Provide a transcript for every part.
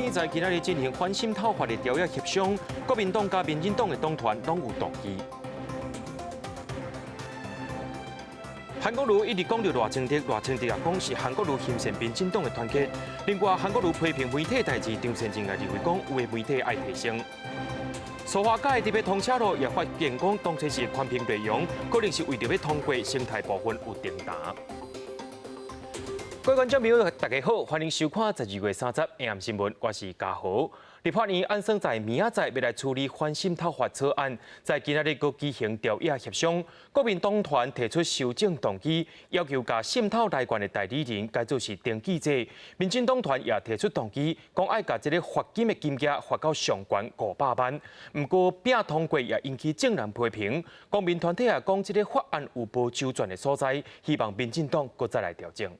院在今仔日進行反滲透法的朝野協商，國民黨佮民進黨的黨團攏有動議。韓國瑜一直講著賴清德，賴清德也講是韓國瑜欣羨民進黨的團結。另外，韓國瑜批評媒體代誌，張善政也認為講有的媒體愛提升。蘇花改特別通車路也發現講，當初是寬頻內容，可能是為著欲通過生態部分有訂單。各位觀眾朋友，大家好，歡迎收看12月30 AM 新聞，我是嘉豪。立法院按算在明仔載欲來處理反滲透法草案，在今仔日閣舉行朝野協商，國民黨團提出修正動議，要求共滲透來源的代理人改做是登記制。民進黨團也提出動議，講愛共這个罰金的金額罰到上懸500萬。毋過拼通過也引起眾人批評，公民團體也講這个法案有無周全的所在，希望民進黨閣再來調整。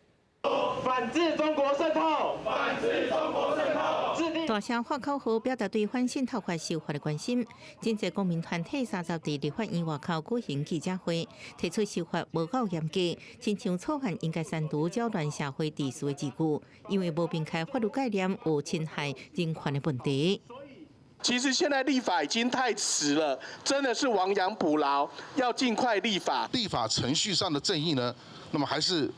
反制中國滲透，反制中國滲透。大聲喊口號，表達對反滲透法修法的關心。真濟公民團體三十佇立法院外口舉行記者會，提出修法無夠嚴格，親像草案應該刪除擾亂社會秩序的字句，因為無明確法律概念有侵害人權的問題。其實現在立法已經太遲了，真的是亡羊補牢，要盡快立法。立法程序上的正義呢？那麼還是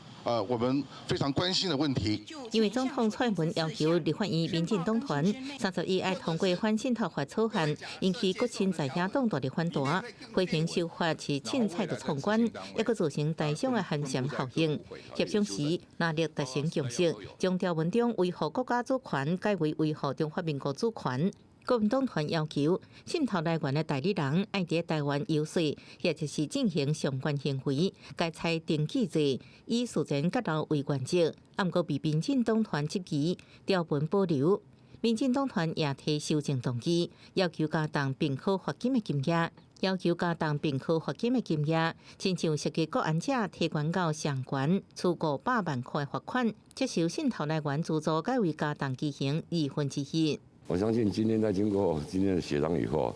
我們非常關心的問題。因為總統蔡英文要求立法院民進黨團31愛通過反滲透法草案，引起國親在野黨大力反彈，批評修法是凊彩就闖關，抑閣造成台商的寒蟬效應。協商時，藍綠達成共識，將條文中維護國家主權改為維護中華民國主權。國民黨團要求滲透來源的代理人愛佇台灣遊說，或者是進行相關行為，改採登記制，以事前揭露為原則。毋過被民進黨團質疑，條文保留。民進黨團也提修正動議，要求加重併科罰金的金額，要求加重併科罰金的金額，親像涉及國安者提懸到上懸，處500萬塊罰款，接受滲透來源資助改為加重其刑1/2。我相信今天在經過今天的協商以後，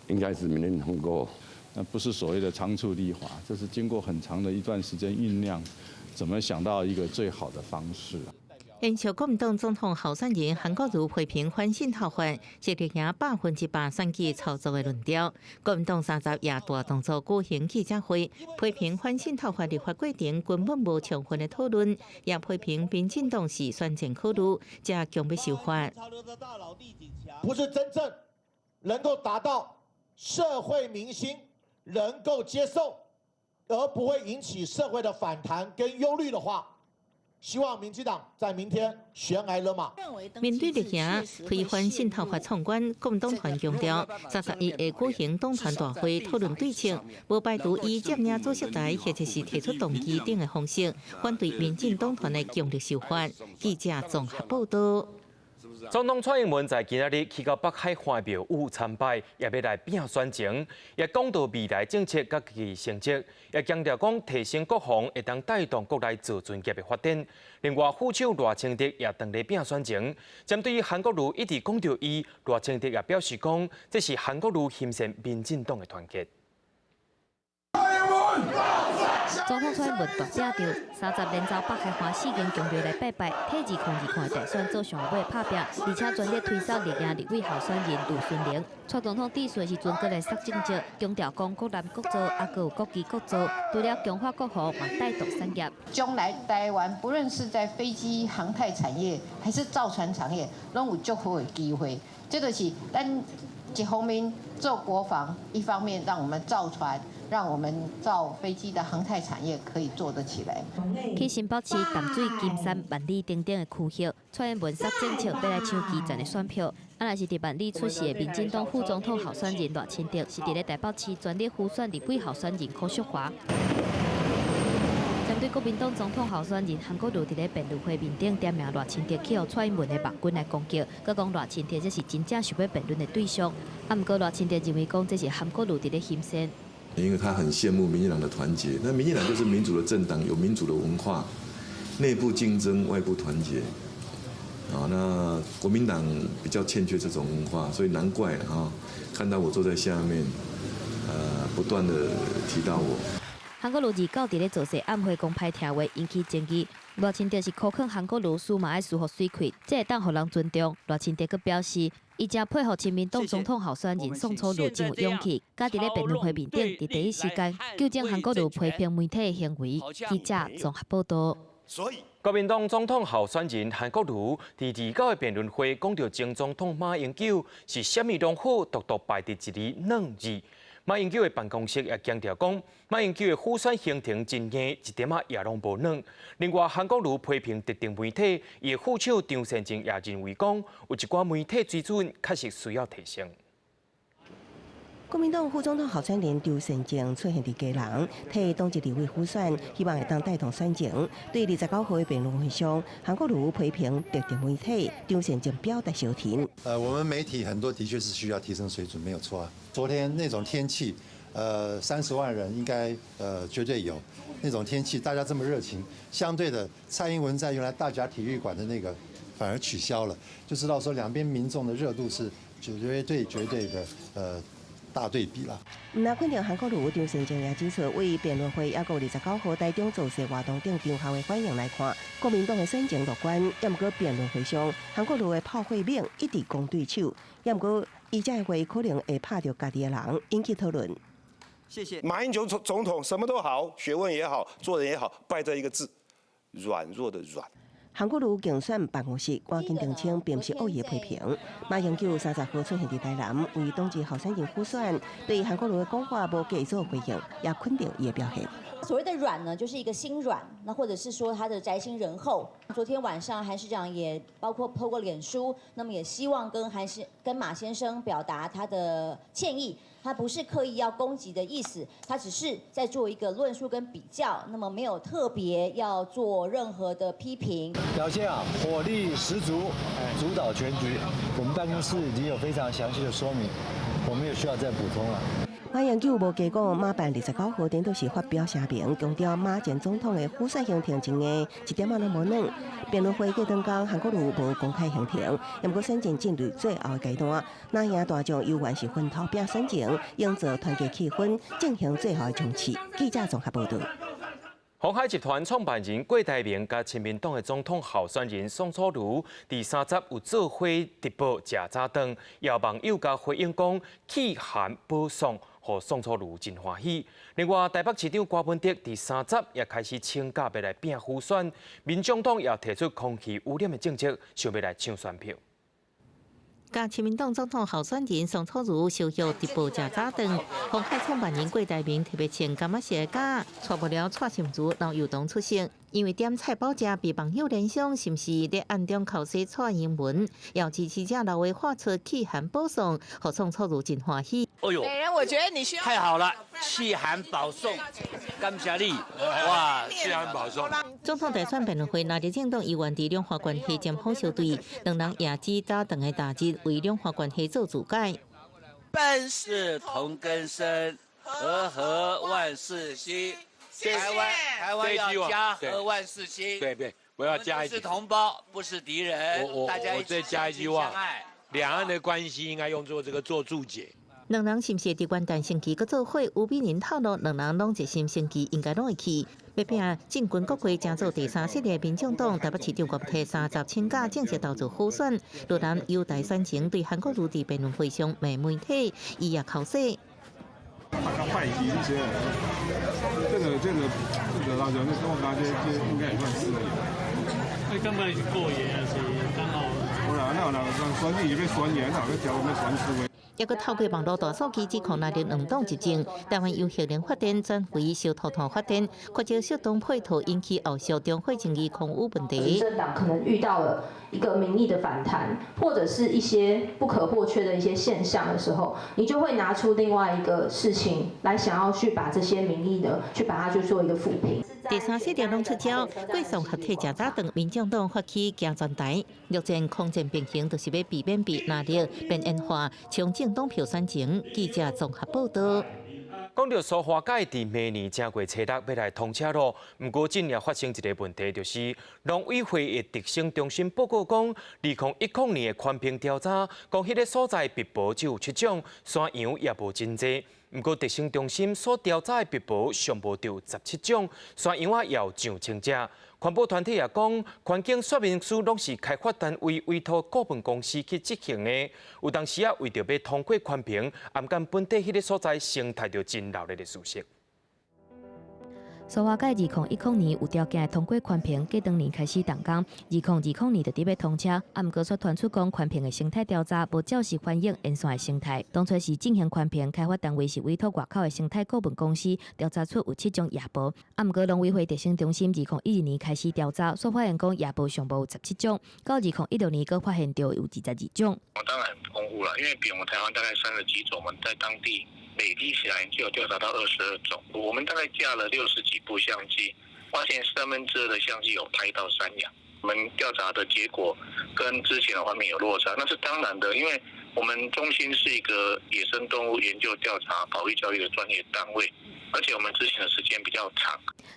應該是明天通過。那不是所謂的倉促立法，這是經過很長的一段時間醞釀，怎麼想到一個最好的方式。延續國民黨總統候選人韓國瑜批評反滲透法是力贏100%選舉操作的論調。國民黨三十也大動作舉行記者會，批評反滲透法立法過程根本無充分的討論，也批評民進黨是選前考慮，才強欲修法。不是真正能夠達到社會民心能夠接受，而不會引起社會的反彈跟憂慮的話，希望民進黨在明天懸崖勒馬。面對力贏推反滲透法闖關，國民黨團強調，31會舉行黨團大會討論對策，無排除以佔領主席台或者是提出動議等的方式，反對民進黨團的強力修法。記者綜合報道。總統蔡英文在今仔日去到北海岸廟宇參拜，也欲來拼選情，也講到未來政策佮其成績，也強調講提升國防會當帶動國內造船業的發展。另外，副手賴清德也當咧拼選情，針對韓國瑜一直講著伊，賴清德也表示講，這是韓國瑜欣羨民進黨的團結。總統蔡英文大正著30連走北海岸四間宮廟來拜拜，替2022大選做上尾拍拼，而且全力推捒力贏立委候選人呂孫玲。蔡總統致辭時陣，閣來殺政績，強調講國南國造，抑閣有國機國造，除了強化國防，嘛帶動產業。將來台灣不論是在飛機航太產業，還是造船產業，攏有足好的機會。這就是咱一方面做國防，一方面讓我們造船，讓我們造飛機的航太產業可以做得起來。去新北市淡水、金山、萬里等等的區域，蔡英文殺政策欲來搶基層的選票。啊，若是佇萬里出席的民進黨副總統候選人賴清德，是佇咧台北市全力輔選立委候選人柯淑華。針對國民黨總統候選人韓國瑜佇咧辯論會面頂點名賴清德去予蔡英文的網軍來攻擊，閣講賴清德這是真正想欲辯論的對象。啊，毋過賴清德認為講這是韓國瑜佇咧欣羨。因為他很羨慕民進黨的團結，那民進黨就是民主的政黨，有民主的文化，內部競爭，外部團結。啊，那國民黨比較欠缺這種文化，所以難怪哈，看到我坐在下面，不斷的提到我。韓國瑜二九佇咧造勢晚會講歹聽話，引起爭議。賴清德是苦勸韓國瑜輸嘛愛輸予媠氣，這會當予人尊重。賴清德閣表示，伊誠佩服親民黨總統候選人宋楚瑜真有勇氣，敢佇咧辯論會面頂，佇第一時間糾正韓國瑜批評媒體的行為。記者綜合報導。所以，國民黨總統候選人韓國瑜佇二九的辯論會講著前總統馬英九是啥物攏好，獨獨敗佇一个軟字。馬英九的辦公室也強調講，馬英九的輔選行程真硬，一點仔也攏無軟。另外，韓國瑜批評特定媒體，伊的副手張善政也認為講，有一寡媒體水準確實需要提升。國民黨副總統候選人張善政出現佇基隆，替黨籍立委輔選，希望會當帶動選情。對29號的辯論會上，韓國瑜批評特定媒體，張善政表達相挺。我們媒體很多的確是需要提升水準，沒有錯啊。昨天那種天氣，30萬人應該絕對有那種天氣，大家這麼熱情，相對的，蔡英文在原來大甲體育館的那個反而取消了，就知道說兩邊民眾的熱度是絕對絕對的。大對比啦。毋但肯定韓國瑜張善政也指出，為辯論會抑閣29號台中造勢活動頂場後的反應來看，國民黨的選情樂觀。抑毋過辯論會上，韓國瑜的炮火猛，一直攻對手。抑毋過伊這話可能會拍著家己的人，引起討論。謝謝。馬英九總統什麼都好，學問也好，做人也好，敗在一個字，軟弱的軟。韓國瑜競選辦公室趕緊澄清，並毋是惡意批評。馬英九30號出現佇台南，為黨籍候選人輔選，對韓國瑜的講話無加做回應，也肯定伊的表現。所謂的軟呢，就是一個心軟，那或者是說他的宅心仁厚。昨天晚上韓市長也包括透過臉書，那麼也希望跟韓先跟馬先生表達他的歉意，他不是刻意要攻擊的意思，他只是在做一個論述跟比較，那麼沒有特別要做任何的批評。表現啊，火力十足，主導全局。我們辦公室已經有非常詳細的說明，我沒有需要再補充了。馬英九無加講，馬辦29號顛倒是發表聲明，強調馬前總統的輔選行程真硬，一點仔攏無軟。辯論會過當工，韓國瑜無公開行程，毋過選戰進入最後的階段，藍營大將猶原是分頭拼選情，營造團結氣氛，進行最後的衝刺。記者綜合報導。鴻海集團創辦人郭台銘佮親民黨的總統候選人宋楚瑜，佇三十有做伙直播食早頓，有網友共回應講棄韓保宋，予宋楚瑜真歡喜。另外，台北市長柯文哲佇三十也開始請假欲來拼輔選，民眾黨也提出空氣污染的政策，想欲來搶選票。佮親民黨總統候選人宋楚瑜相約直播食早頓，鴻海創辦人郭台銘特別穿柑仔色的甲，帶不了蔡心如、劉宥彤出席，因為點菜飽食被網友聯想是毋是咧暗中口說蔡英文，有支持者老話發出棄韓保宋，予宋楚瑜真歡喜。哎呦，美人，我覺得你需要太好了，棄韓保宋，感謝你，哇，棄韓保宋。總統大選辯論會，藍綠政黨猶原佇兩岸關係針鋒相對，兩人也指早頓的大日為兩岸關係做注解。本是同根生，和合萬事興。台灣，台灣要家和萬事興。對對，我要加一句。是同胞，不是敵人。我再加一句話，兩岸的關係應該用做這個做注解。兩人是毋是佇元旦星期閣做伙？吳美玲透露，兩人攏一心星期應該攏會去。欲拼進軍國會，爭做第三勢力的民眾黨台北市長郭提三十請假正式投入輔選。綠藍優待選情對韓國瑜佇辯論會上罵媒體，伊也剾洗。拜祭這些，這個大家，那我感覺這應該也算是。你感覺是故意還是剛好？無啦，那有人選舉欲選贏，那有欲調欲選輸的。抑閣透過網路大數據指控藍綠兩黨執政，台灣由核能發電轉為燒塗炭發電，缺少適當配套，引起後續中火爭議空污問題。執政黨可能遇到了一個民意的反彈，或者是一些不可或缺的一些現象的時候，你就會拿出另外一個事情來，想要去把這些民意呢，去把它去做一個撫平。第三勢力攏出招，郭宋合體食早頓，民眾黨發起行全台，陸戰空戰並行，就是欲避免被藍綠邊緣化，搶政黨票選情。記者綜合報導。講著蘇花改佇明年正月初六欲來通車囉，毋過今年發生一个問題，就是農委會的特生中心報告講，2010年的環評調查，講彼个所在壁薄只有七種，山羊也無真濟。毋過特生中心所調查的壁婆上無著17種，山羊仔也有上千隻。環保團體也講，環境說明書攏是開發單位委託顧問公司去執行的，有當時啊為著欲通過環評，掩蓋本地彼个所在生態就真鬧熱的事實。蘇花改2010年有條件通過環評，隔當年開始動工，2020年就佇欲通車。啊，毋過卻傳出講環評的生態調查無照實反映沿線的生態。當初是進行環評，開發單位是委託外口的生態顧問公司調查出有七種夜婆。啊，毋過農委會特生中心2012年開始調查，煞發現講夜婆上無有十七種，到2016年閣發現著有22種。我當然很豐富啦，因為比我們台灣大概30幾種，我們在當地累積起來就有調查到22種。我們大概架了60幾部相機，發現2/3的相機有拍到山羊。我們調查的結果跟之前的環評有落差，那是當然的，因為我們中心是一個野生動物研究調查、保育教育的專業單位，而且我們執行的時間比較長。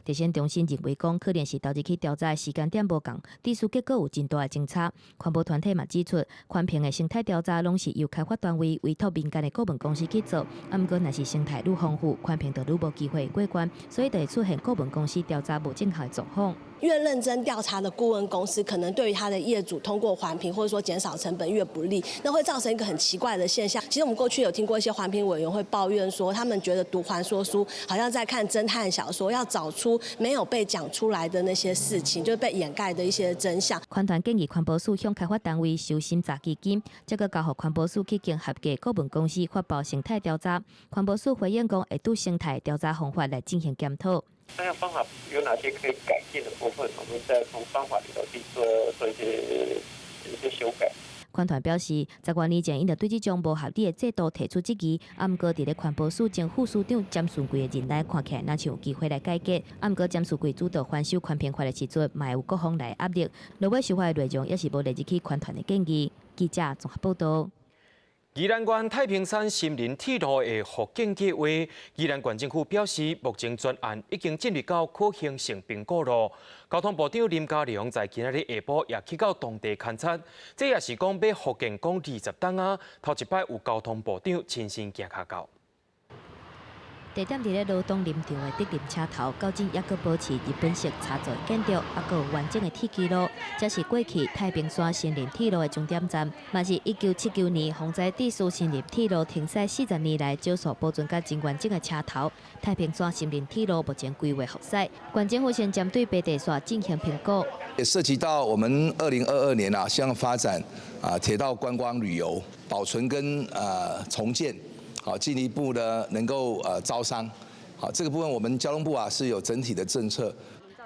特生中心認為講，可能是投入去調查的時間點無仝，致使結果有真大的爭差。環保團體嘛指出，環評的生態調查攏是由開發單位委託民間的顧問公司去做，啊，毋過若是生態愈豐富，環評就愈無機會過關，所以就會出現顧問公司調查無正確的狀況。越認真調查的顧問公司，可能對於他的業主通過環評或者說減少成本越不利，那會造成一個很奇怪的現象。其實我們過去有聽過一些環評委員會抱怨說，他們覺得讀環說書好像在看偵探小說，要找出沒有被講出來的那些事情，就是被掩蓋的一些真相。環團建議環保署向開發單位收審查基金，才閣交予環保署去經合格顧問公司發包生態調查。環保署回應講，會對生態調查方法來進行檢討。那樣方法有哪些可以改進的部分？我們再從方法裡頭去做做一些修改。環團表示，10多年前，𪜶就對這種無合理的制度提出質疑。啊，毋過佇咧環保署前副署長詹順貴的任內，看起來若像有機會來改革。啊，毋過詹順貴主導翻修環評法的時陣，嘛會有各方來壓力。落尾修法的內容也是無列入去環團的建議。記者綜合報道。宜蘭縣太平山森林鐵路的復建計劃，宜蘭縣政府表示，目前專案已經進入到可行性評估囉。交通部長林佳龍在今仔日下晡也去到當地勘察，這也是講欲復建講20冬啊，頭一擺有交通部長親身行跤到。地點佇咧羅東林場的竹林車頭，到今猶閣保持日本式柴造建築，猶閣有完整的鐵軌路。這是過去太平山森林鐵路的終點站，嘛是1979年洪災致使森林鐵路停駛40年來少數保存甲真完整的車頭。太平山森林鐵路目前規劃復駛，縣政府先針對平地線進行評估。也涉及到我們2022年啊，希望發展啊鐵道觀光旅遊保存跟重建。好，進一步的能夠招商，好，這個部分我們交通部啊是有整體的政策。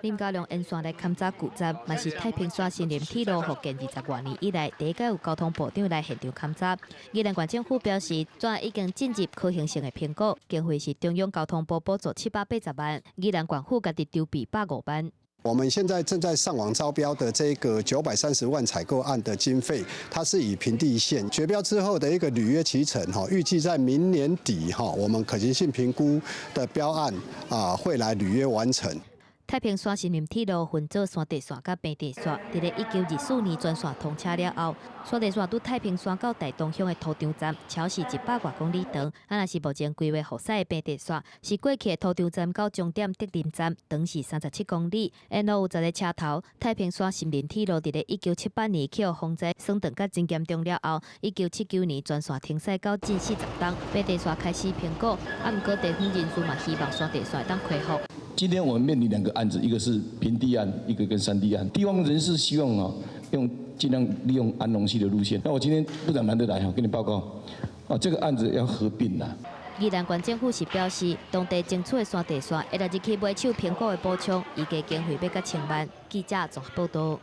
林佳龍沿線來勘察舊站，嘛是太平山森林鐵路復建20多年以來，第一擺有交通部長來現場勘察。宜蘭縣政府表示，專案已經進入可行性的評估，經費是中央交通部補助780萬，宜蘭縣府家己籌備105萬。我們現在正在上網招標的這個930萬採購案的經費，它是以平地線決標之後的一個履約期程，哈，預計在明年底，哈，我們可行性評估的標案啊會來履約完成。太平山森林鐵路分做山地線佮平地線，佇咧1924年全線通車了後，山地線對太平山到大東鄉的土場站，超時100外公里長。啊，若是目前規劃復駛的平地線，是過去的土場站到終點竹林站，長是37公里，沿路有10個車頭。太平山森林鐵路佇咧1978年去予風災損斷甲真嚴重了後，1979年全線停駛到近40冬，平地線開始評估，啊，毋過地方人士嘛希望山地線會當恢復。今天我們面臨兩個案子，一個是平地案，一個跟山地案。地方人士希望啊，用盡量利用安農溪的路線。那我今天部長難得來哈，跟你報告，啊，這個案子要合併啦。宜蘭縣政府是表示，當地爭取的山地線會列入去買手評估的補充，預計經費欲甲千萬。記者綜合報道。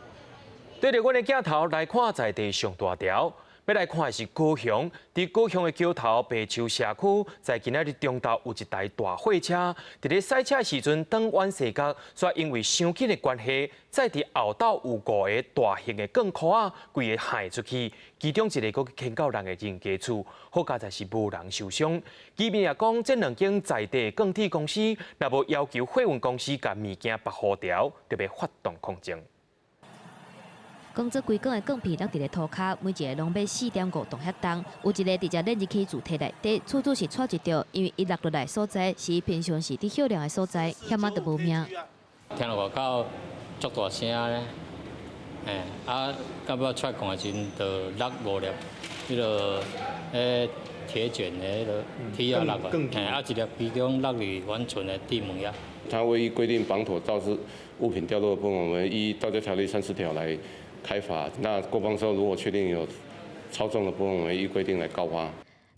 對著阮的鏡頭來看，在地上大條。欲來看的是高雄，佇高雄的橋頭白樹社區，在今仔日中晝有一台大貨車，佇咧駛車時陣轉彎踅角，煞因為傷緊的關係，載佇後斗有五個大型的鋼箍仔，規个陷出去，其中一个閣牽到人的人家厝，好佳哉是無人受傷。居民也講，這兩間在地鋼鐵公司，若無要求貨運公司共物件縛予牢，就欲發動抗爭。講這規管的鋼片落佇咧塗跤，每一个攏欲4.5噸遐重，有一个直接連入去柱體內底，厝主是掣一著，因為伊落落來所在是伊平常時佇歇涼的所在，險仔都無命。聽到外口足大聲咧，欸，啊，到尾出來看的時陣，就落五粒，彼个彼鐵捲的彼个鐵仔落來，嘿，啊，一粒其中落佇阮厝的對門遐。他未依規定綁妥導致物品掉落的部分，我們依盜竊條例30條來開罰。那過磅之後，如果確定有超重的部分，我們依規定來告發。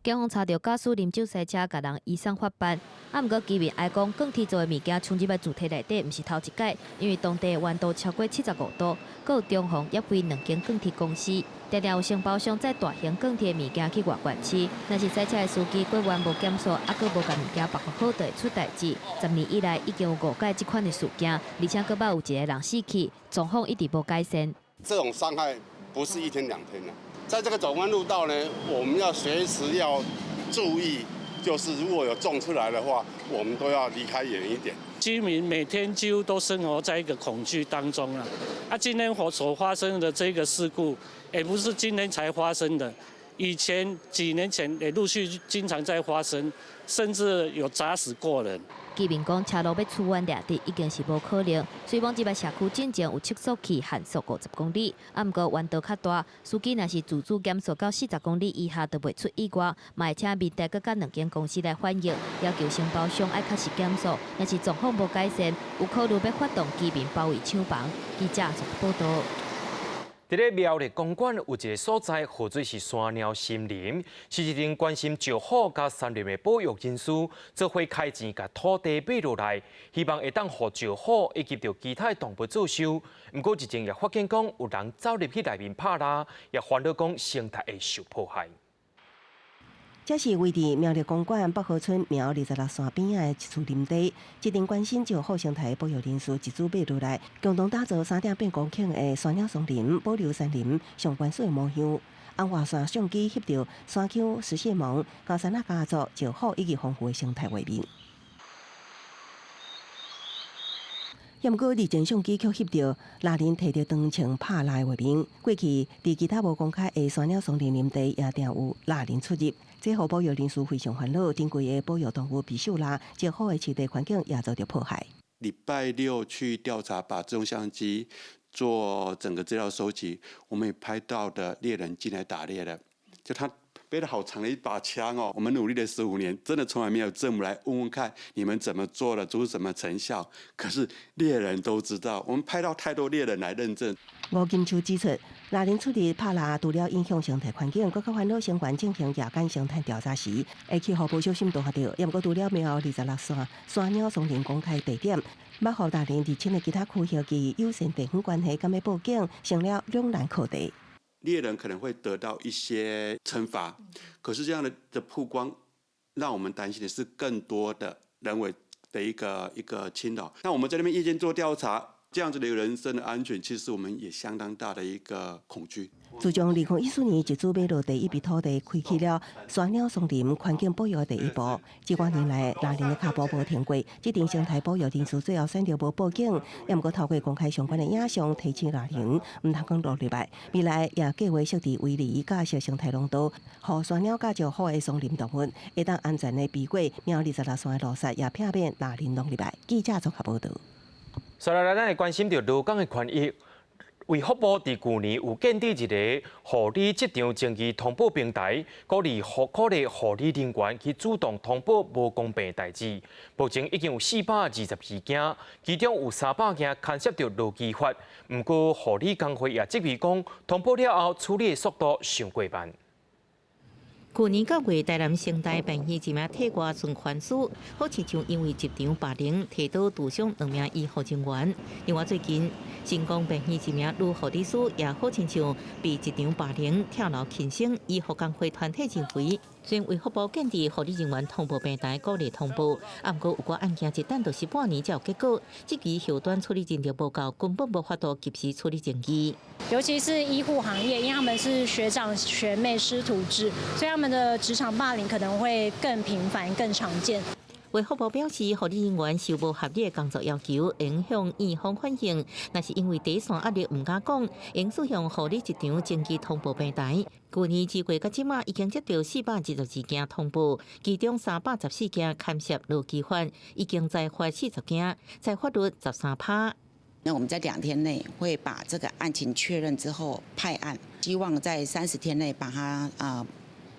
警方查著駕駛啉酒賽車，共人移送法辦。啊，毋過居民哀講，鋼鐵做的物件衝入來柱體內底，毋是頭一擺，因為當地溫度超過75度，閣有中鴻也非兩間鋼鐵公司，定定有承包商載大型鋼鐵的物件去外縣市。若是賽車的司機過彎無減速，啊，閣無共物件縛好，就會出代誌。10年以來已經有五擺這款的事件，而且閣捌有一個人死去，狀況一直無改善。這種傷害不是一天兩天了。在這個轉彎路道呢，我們要隨時要注意，就是如果有撞出來的話，我們都要離開遠一點。居民每天幾乎都生活在一個恐懼當中啊！啊，今天我所發生的這個事故，也不是今天才發生的，以前幾年前也陸續經常在發生，甚至有砸死過人。居民講，車路欲出彎掠直已經是無可能。雖罔這擺社區進前有測速器限速50公里，啊，毋過彎道較大，司機若是自主減速到40公里以下，就袂出意外。嘛會請民代閣佮兩間公司來反映，要求承包商愛確實減速。若是狀況無改善，有考慮欲發動居民包圍廠房。記者綜合報導。佇咧苗栗公館有一个所在，號做是山貓森林，是一陣關心石虎佮山林的保育人士，做伙開錢共土地買落來，希望會當予石虎以及著其他動物做岫。毋過日前也發現講有人走入去內面拍獵，也煩惱講生態會受破壞。這是位佇苗栗公館北河村苗26線邊仔的一處林地，這陣關心石虎生態保育人士一組買落來，共同打造3.8公頃的山鳥叢林，保留山林上原始的模樣。紅外線相機翕著山丘食蟹獴、高山仔家族、石虎以及豐富的生態畫面。毋過，日前相機卻翕著獵人提著長槍拍獵的畫面。過去佇其他無公開的山鳥叢林林地，也定有獵人出入，這予保育人士非常煩惱。珍貴的保育動物被狩獵，石虎的棲地環境也遭著破壞。禮拜六去調查，把自動相機做整個資料收集，我們也拍到的獵人進來打獵了，就他背了好長的一把槍哦。我們努力了15年，真的從來沒有政府來問問看你們怎麼做了，做出什麼成效。可是獵人都知道，我們拍到太多獵人來認證。吳金秋指出，獵人出入拍獵，除了影響生態環境，閣較煩惱相關進行夜間生態調查時，會去予無小心撞著。也毋過除了苗26線山鳥叢林公開地點，欲予獵人入侵的其他區域及友善地方關係，敢欲報警，成了兩難課題。獵人可能會得到一些懲罰，可是這樣的曝光，讓我們擔心的是更多的人為的一個侵擾。那我們在那邊夜間做調查，這樣子的一個人身的安全，其實我們也相當大的一個恐懼。自從2014年一組買落第一筆土地，開啟了山鳥叢林環境保育的第一步。這幾年來，獵人的腳步無停過，這陣生態保育人士最後選擇無報警，也毋過透過公開相關的影像提醒獵人，毋通閣落入來。未來也計劃設置圍籬架設生態廊道，予山鳥佮石虎的叢林動物會當安全的避過苗26線的路殺，也避免獵人弄入來。記者綜合報導。接落來，咱來關心著勞工的權益。衛福部佇舊年有建置一个護理職場爭議通報平台，鼓勵護理人員去主動通報無公平代誌。目前已經有422件，其中有300件牽涉著勞基法。毋過護理工會也質疑講，通報了後處理的速度傷過慢。去年9月，台南成大病院一名體外循環師，好親像因為職場霸凌，提刀毒傷兩名醫護人員。另外最近，成功病院一名女護理師也好親像被職場霸凌跳樓輕生。醫護工會團體認為，雖然衛福部建置護理人員通報平台鼓勵通報，啊，毋過有寡案件一等就是半年才有結果，這期後端處理人力無夠，根本無法度及時處理爭議。尤其是醫護行業，因為他們是學長學妹師徒制，所以他們的職場霸凌可能會更頻繁、更常見。衛福部表示，護理人員受無合理的工作要求，影響院方反應。若是因為底線壓力毋敢講，應使用護理職場證據通報平台。舊年二月到這馬已經接到422件通報，其中314件牽涉勞基法，已經裁罰40件，裁罰率13%。那我們在2天內會把這個案情確認之後派案，希望在30天內把它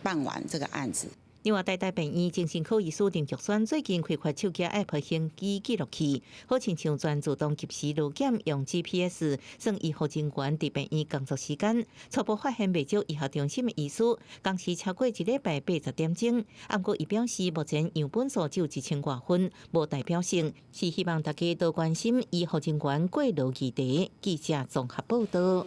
辦完這個案子。另外，台大病院精神科醫師林玉山最近開發手機 App 行機記錄器，好親像全自動及時路檢，用 GPS 算醫護人員佇病院工作時間。初步發現袂少醫學中心的醫師，工時超過一禮拜80點鐘。毋過伊表示，目前樣本數只有1000外份，無代表性，是希望大家多關心醫護人員過勞議題。記者綜合報道。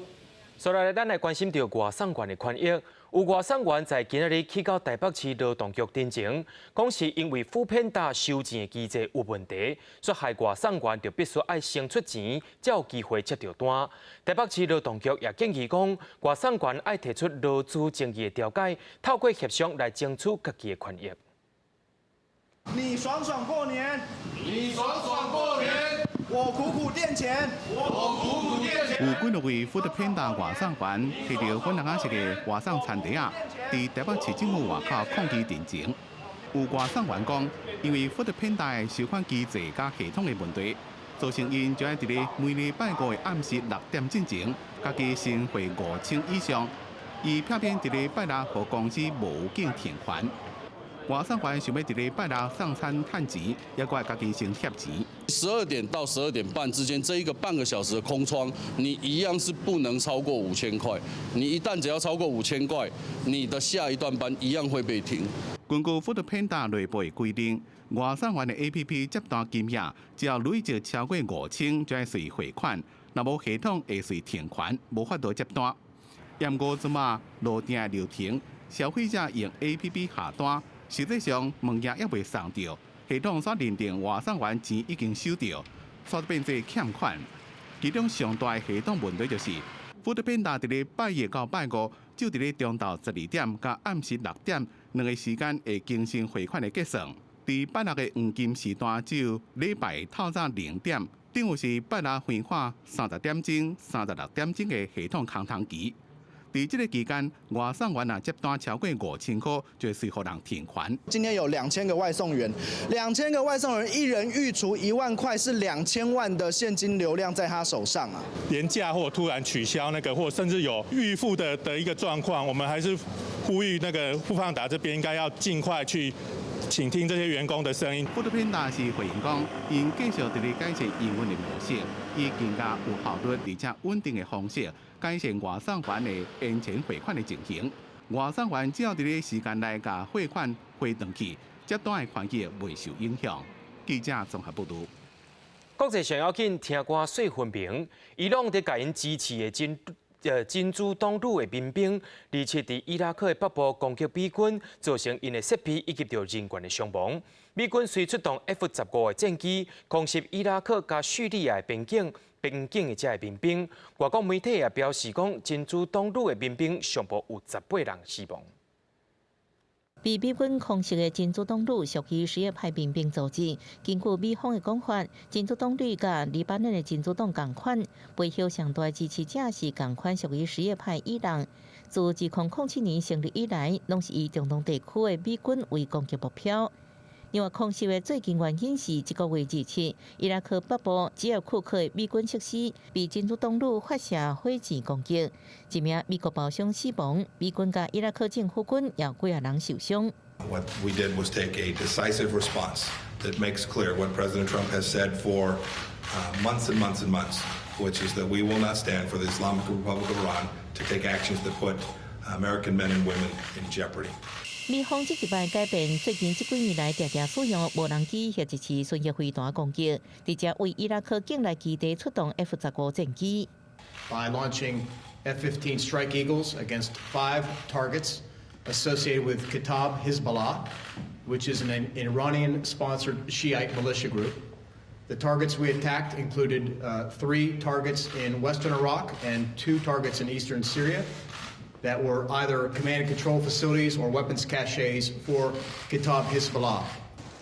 所來，咱來關心著外送員的權益。有外送員在今仔日去到台北市勞動局陳情，講是因為foodpanda 收錢的機制有問題，所以害外送員就必須愛先出錢，才有機會接著單。台北市勞動局也建議講，外送員愛提出勞資爭議的調解，透過協商來爭取家己的權益。你爽爽過年，你爽爽過年，我苦苦墊錢，我苦苦墊錢。有幾若位 foodpanda 外送員提著粉紅色的外送餐袋仔，佇台北市政府外口抗議陳情。有外送員講，因為 foodpanda 的收款機制佮系統的問題，造成𪜶就愛佇咧每禮拜五的暗時6點進前，家己先匯5000以上，伊偏偏佇咧拜六予公司無境停還。外送員想欲佇咧拜六送餐趁錢，猶閣愛家己先貼錢。 12點到12點半之間這一個半個小時的空窗，你一樣是不能超過5000塊。你一旦只要超過五千塊，你的下一段班一樣會被停。根據 foodpanda 內部的規定，外送員的 APP 接單金額，只要累積超過五千，就愛隨匯款，若無系統會隨停款，無法度接單。毋過這馬落訂的流程，消費者用 APP 下單，實際上物件猶未送著，系統煞認定外送員錢已經收著，煞變做欠款。其中上大的系統問題就是，foodpanda 佇咧拜一到拜五，就佇咧中晝12點佮暗時6點兩個時間會更新匯款的結算。佇拜六的黃金時段，只有禮拜透早0點，等於是拜六橫跨30點鐘、36點鐘的系統空窗期。佇這個期間，外送員若接單超過5000塊，就會隨予人停款。今天有2000個外送員，兩千個外送員一人預除1萬塊，是2000萬的現金流量在他手上啊。連假或突然取消那個，或甚至有預付的一個狀況，我們還是呼籲那個富胖達這邊應該要盡快去傾聽這些員工的聲音。 foodpanda 是回應講，𪜶繼續佇咧改善營運的模式，以更加有效率而且穩定的方式，改善外送員的延遲匯款的情形。外送員只要佇咧時間內共匯款匯轉去，接單的權益袂受影響。記者綜合報導。國際上要緊，聽歌細分明，伊朗佇共𪜶支持的真主黨旅的民兵，27佇伊拉克的北部攻擊美軍，造成𪜶的設備以及著人員的傷亡。美軍隨出動 F-15的戰機，空襲伊拉克佮敘利亞的邊境的這个民兵。外國媒體也表示講，真主黨旅的民兵上無有18人死亡。被美軍空襲的真主黨旅屬於什葉派民兵組織。根據美方的講法，真主黨旅佮黎巴嫩的真主黨仝款，背後上大支持者是仝款屬於什葉派伊朗。自2007年成立以來，攏是以中東地區的美軍為攻擊目標。另外，空襲的最近原因是這個月27，伊拉克北部基爾庫克的美軍設施被真主黨旅發射火箭攻擊，一名美國包傷死亡，美軍佮伊拉克政府軍也有幾仔人受傷。 What we did was take a decisive response that makes clear what President Trump has said for months and months and months, which is that we will not stand for the Islamic Republic of Iran to take actions that put American men and women in jeopardy. 美方這一擺改變最近這幾年來定定使用無人機或者是巡弋飛彈攻擊，直接對伊拉克境內基地出動 F-15戰機。 By launching F-15 Strike Eagles against five targets associated with Kataib Hezbollah, which is an Iranian-sponsored Shiite militia group. The targets we attacked included three targets in western Iraq and two targets in eastern Syria that were either command and control facilities or weapons caches for Kataib Hezbollah.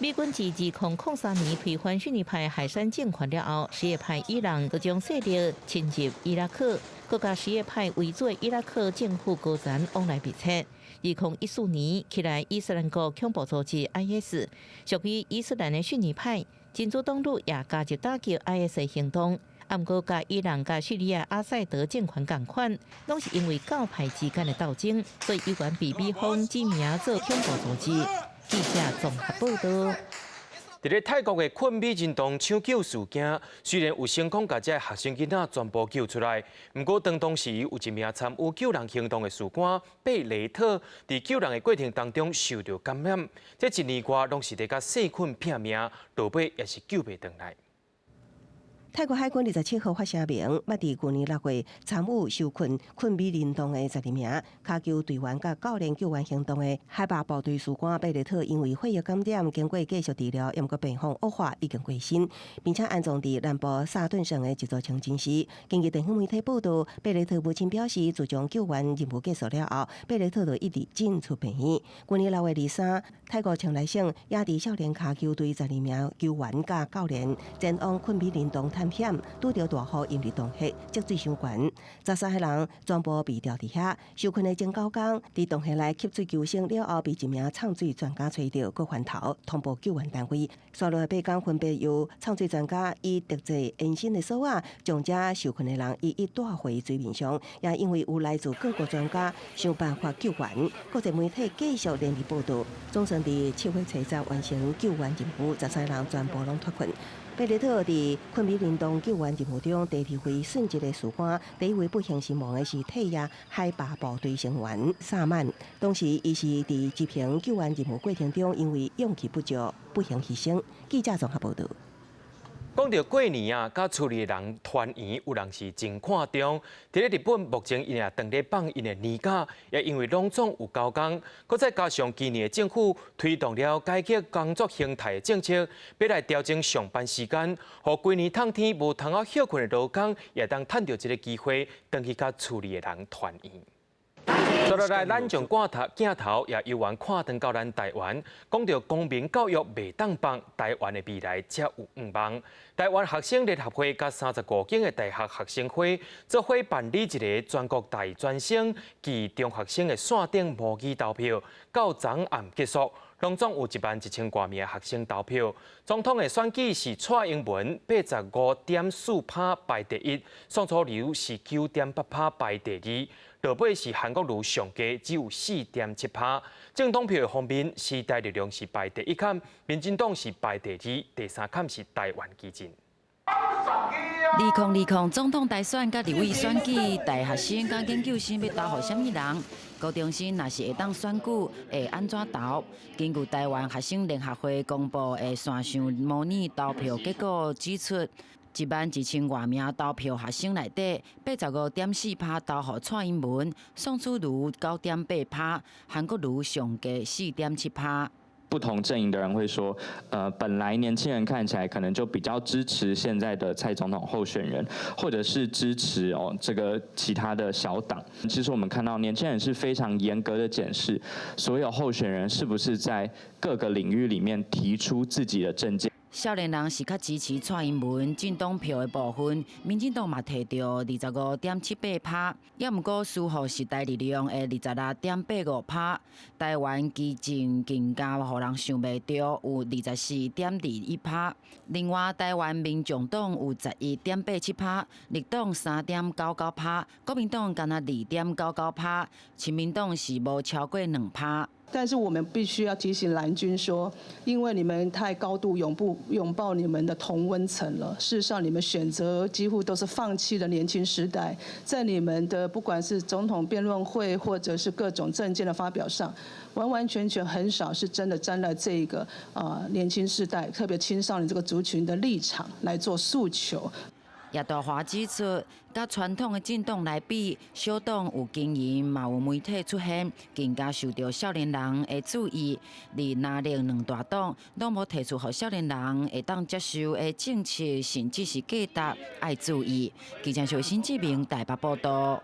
美軍自2003年推翻遜尼派海珊政權了後，什葉派伊朗就將勢力侵入伊拉克，閣佮什葉派為主的伊拉克政府高層往來密切。2014年起來，伊斯蘭國恐怖組織 IS 屬於伊斯蘭的遜尼派，真主黨旅也加入打擊 IS 的行動。毋過，佮伊朗佮敘利亞阿薩德政權仝款，攏是因為教派之間的鬥爭，所以猶原被美方指名做恐怖組織。記者綜合報道。佇咧泰國的困美人洞搶救事件，雖然有成功共這學生囡仔全部救出來，毋過當時有一名參與救人行動的士官貝雷特，佇救人的過程當中受著感染，這一年外攏是佇共細菌拚命，落尾也是救袂轉來。泰國海軍27號發聲明，捌佇舊年6月參與受困困美人洞的12名跤球隊員佮教練救援行動的海霸部隊士官貝雷特，因為血液感染，經過繼續治療，毋過病況惡化，已經過身，並且安葬佇南部沙頓省的一座清真寺。根據地方媒體報道，貝雷特母親表示，自從救援任務結束了後，貝雷特就一直進出病院。舊年6月23，泰國清萊省也佇少年跤球隊12名球員佮教練前往困美人洞探險，拄著大雨淹入洞穴，積水傷懸，13個人全部被吊佇遐。受困的前9工，佇洞穴內吸水求生了後，被一名藏水專家揣著，閣翻頭通報救援單位。紲落來8工，分別由藏水專家以特製延伸的索仔，將這受困的人一一帶回水面上。也因為有來自各國專家想辦法救援，國際媒體繼續連日報道，總算佇7月初十完成救援任務，13人全部攏脫困。貝雷特佇困美人洞救援任務中，第二位殉職的士官，第一位不幸身亡的是退役海霸部隊成員薩曼。當時伊是佇執行救援任務過程中，因為氧氣不足，不幸犧牲。記者綜合報道。講著過年啊，佮厝裡的人團圓，有人是真看重。佇咧日本，目前𪜶也當咧放𪜶的年假，也因為攏總有交工，閣再加上今年政府推動了改革工作形態的政策，欲來調整上班時間，予規年透天無通好歇睏的勞工，也當趁著這个機會，轉去佮厝裡的人團圓。接落來，咱將鏡頭也猶原看轉到咱台灣，講著公民教育袂當放，台灣的未來才有向望。台灣學生聯合會佮35間的大學學生會做伙辦理一个全國大專生暨中學生的線頂模擬投票，到昨暗結束，攏總有11,000外名學生投票。總統的選舉是蔡英文85.4%排第一，宋楚瑜是9.8%排第二。落尾是韓國瑜上低，只有4.7%。政黨票的方面，時代力量是排第一崁，民進黨是排第二，第三崁是台灣基進。2020總統大選佮立委選舉，大學生佮研究生欲投予啥物人？高中生若是會當選舉，會按怎投？根據台灣學生聯合會公布的線上模擬投票結果指出，11,000外名投票學生內底，85.4%投予蔡英文，宋楚瑜9.8%，韓國瑜上低4.7%。不同陣營的人會說，本來年輕人看起來可能就比較支持現在的蔡總統候選人，或者是支持哦這個其他的小黨。其實我們看到年輕人是非常嚴格的檢視所有候選人是不是在各個領域裡面提出自己的政見。少年人是較支持蔡英文，政黨票的部分，民進黨嘛提著25.78%，猶毋過輸予時代力量的26.85%。台灣基進更加予人想袂著，有24.21%。另外，台灣民眾黨有11.87%，綠黨3.99%，國民黨干焦2.99%，親民黨是無超過2%。但是我們必須要提醒藍軍說，因為你們太高度擁不擁抱你們的同溫層了。事實上，你們選擇幾乎都是放棄了年輕世代，在你們的不管是總統辯論會，或者是各種政見的發表上，完完全全很少是真的站在這個年輕世代，特別青少年這個族群的立場來做訴求。葉大華指出，佮傳統的政黨來比，小黨有經營，嘛有媒體出現，更加受著少年人的注意。而藍綠兩大黨攏無提出予少年人會當接受的政策，甚至是價值，愛注意。記者徐新志明台北報道。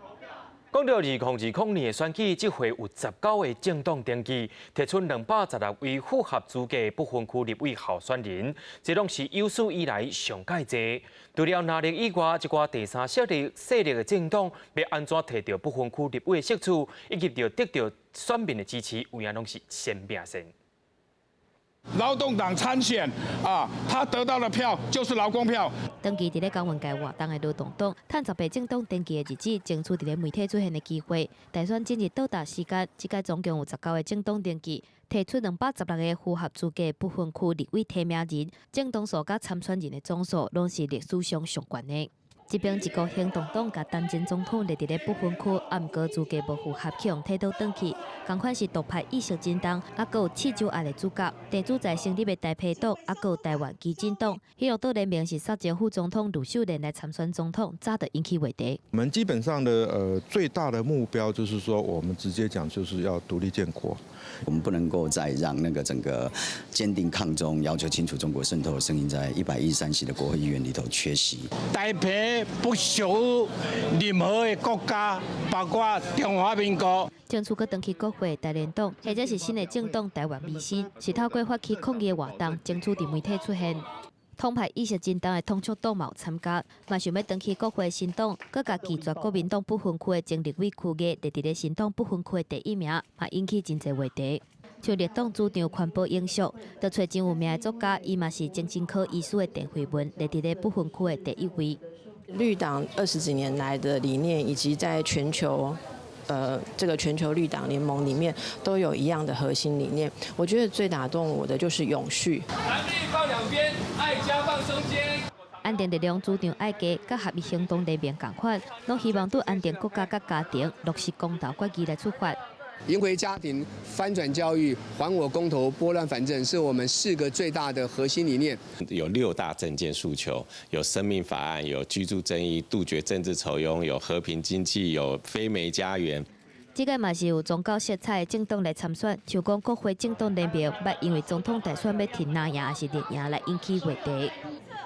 講到2020年的選舉，這回有19個政黨登記，提出216位符合資格不分區立委候選人，這攏是有史以來上蓋濟。除了藍綠以外，這寡第三勢力的政黨欲按怎提著不分區立委的席次，以及著得著選民的支持，有影攏是先拼線。勞動黨參選啊，他得到的票就是勞工票。長期佇咧公文界活動的勞動黨，趁10個政黨登記的日子，爭取佇咧媒體出現的機會。大選進入倒數時間，這屆總共有19個政黨登記，提出216個符合資格不分區立委提名人，政黨數佮參選人的總數，攏是歷史上上懸的。這邊一個行動黨共陳前總統列佇咧不分區，啊，毋過資格無符合，去予退倒轉去。仝款是獨派意識振動，啊，閣有刺繡案的主角，地主在成立的台啤黨，啊，閣有台灣基進黨。彼綠島聯盟是煞前副總統呂秀蓮來參選總統，早就引起話題。我們基本上的最大的目標就是說，我們直接講就是要獨立建國。我們不能夠再讓那個整個堅定抗中、要求清除中國滲透的聲音，在113席的國會議員裡頭缺席。台啤不屬於任何的國家，包括中華民國。爭取閣轉去國會台聯黨，或者是新的政黨台灣維新，是透過發起抗議的活動，爭取佇媒體出現。統派意識振動的統促黨嘛有參加，嘛想欲轉去國會新黨，閣共拒絕國民黨不分區的前立委區議，列佇咧新黨不分區的第一名，嘛引起真濟話題。像綠黨主張環保永續，就揣真有名的作家，伊嘛是精神科醫師的鄭惠文，列佇咧不分區的第一位。綠黨20幾年來的理念，以及在全球，這個全球綠黨聯盟裡面都有一樣的核心理念。我覺得最打動我的就是永續。藍綠放兩邊，愛家放中間。安定力量主張愛家，佮合一行動聯盟仝款，攏希望對安定國家佮家庭落實公投決議來出發。贏回家庭、翻轉教育、還我公投、撥亂反正，是我們四個最大的核心理念。有六大政見訴求，有生命法案，有居住正義，杜絕政治酬庸，有和平經濟，有非煤家園。這個嘛是有宗教色彩的政黨來參選，像講國會政黨聯盟，捌因為總統大選欲提藍營抑是綠營來引起話題。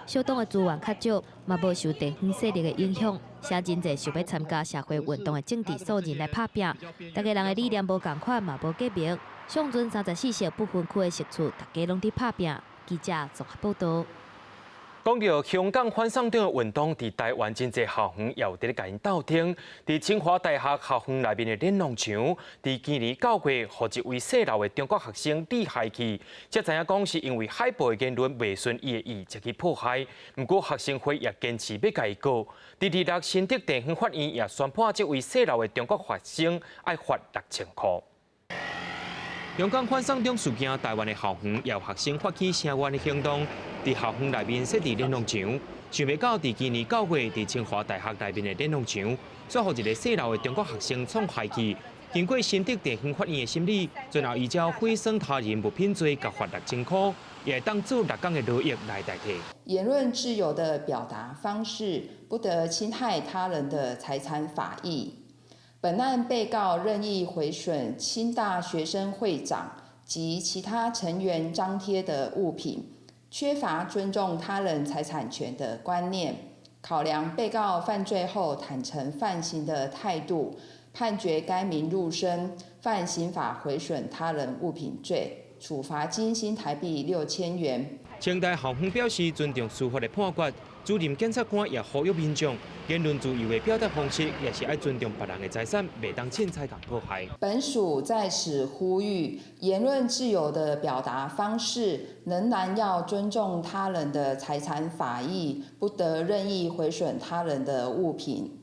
小黨的資源較少，嘛無受地方勢力的影響，寫真濟想欲參加社會運動的政治素人來拍拚。逐家人的理念無仝款，嘛無結盟。上陣34席不分區的席次，大家攏佇拍拚。記者綜合報導。講到香港反送中的運動，佇台灣真濟校園也有佇咧共𪜶鬥爭。佇清華大學校園內面的連儂牆，佇今年9月，予一位細路的中國學生裂開去，才知影講是因為海報的言論袂順伊的意，才去破壞。毋過學生會也堅持欲共伊告。佇禮六新竹地方法院也宣判，這位細路的中國學生愛罰6000箍。香港反送中事件，台灣的校園也有學生發起聲援的行動，佇校園內面設置連儂牆，想袂到佇今年9月，佇清華大學內面的連儂牆，煞予一個細路的中國學生創壞去。經過新竹地方法院的審理，最後依照毀損他人物品罪，共罰6000箍，也會當做6工的勞役來代替。言論自由的表達方式，不得侵害他人的財產法益。本案被告任意毀損清大學生會長及其他成員張貼的物品，缺乏尊重他人財產權的觀念。考量被告犯罪後坦承犯行的態度，判決該名陸生犯刑法毀損他人物品罪，處罰金新台幣6000元。清大校方表示尊重司法的判決，主任檢察官也呼籲民眾言論自由的表達方式，也是愛尊重別人的財產，袂當凊彩共破壞。本署在此呼籲，言論自由的表達方式仍然要尊重他人的財產法益，不得任意毀損他人的物品。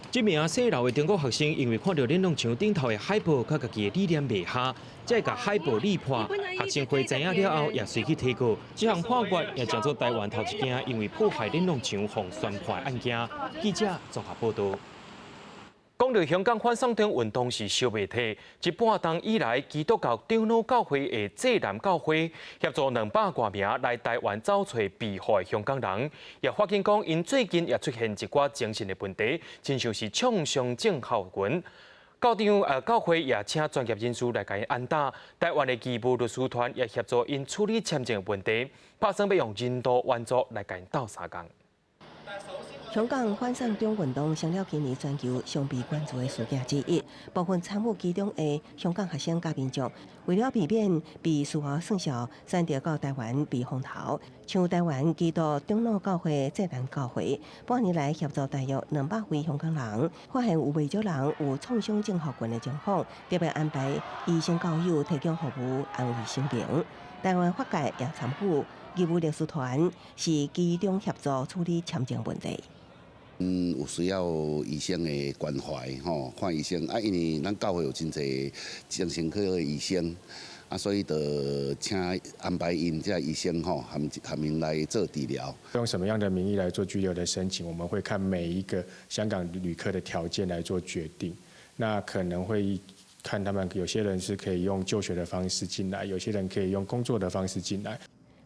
這名細路的中國學生因為看著連儂牆頂頭的海報，佮家己的理念袂合，才會共海報撕破。學生會知影了後，也隨去提告。這項判決也成做台灣頭一件因為破壞連儂牆予宣判的案件。記者綜合報導。講到香港反送中運動是燒袂退，這半冬以來，基督教長老教會的濟南教會協助200外名來台灣走揣庇護的香港人，也發現講，𪜶最近也出現一寡精神的問題，親像是創傷症候群。教長教會也請專業人士來共𪜶按搭，台灣的義務律師團也協助𪜶處理簽證的問題，拍算欲用人道援助來共𪜶鬥相共。香港反送中運動成了今年全球上被關注的事件之一。部分參與其中的香港學生佮民眾，為了避免被事後算數，選擇到台灣避風頭。像台灣基督長老教會、濟南教會，半年來協助大約200位香港人，發現有袂少人有創傷症候群的情況，特別安排醫生教友提供服務安慰心靈。台灣法界也參與義務律師團，是其中協助處理簽證問題。有需要醫生的關懷吼，看醫生啊，因為咱教會有真濟精神科的醫生啊，所以就請安排𪜶這醫生吼，含含𪜶來做治療。用什麼樣的名義來做居留的申請，我們會看每一個香港旅客的條件來做決定。那可能會看他們有些人是可以用就學的方式進來，有些人可以用工作的方式進來。